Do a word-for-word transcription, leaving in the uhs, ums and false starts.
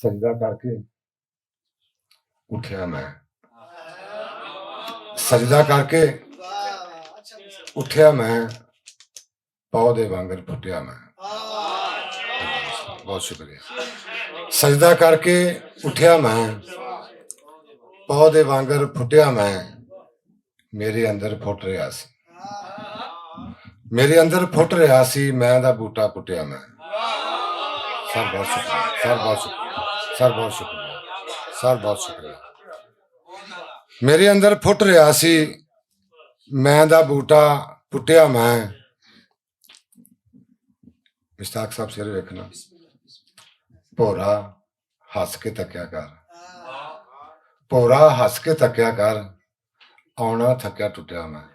سجدہ کر کے اٹھیا میں، سجدہ کر کے اٹھیا میں، پودے وانگر پھٹیا میں۔ بہت شکریہ۔ سجدہ کر کے اٹھیا میں، پودے وانگر پھٹیا میں، میرے اندر پھٹ رہیا سی، میرے اندر پھٹ رہیا سی، میں دا بوٹا پٹیا میں۔ سر بہت شکریہ، سر بہت شکریہ، سر بہت شکریہ، سر بہت شکریہ۔ میرے اندر پھٹ رہیا سی، میں دا بوٹا پٹیا میں۔ مشتاق صاحب سر ویکھنا، بھورا ہس کے تکیا کر، بھورا ہس کے تکیا کر، آنا تھکیا ٹٹیا میں۔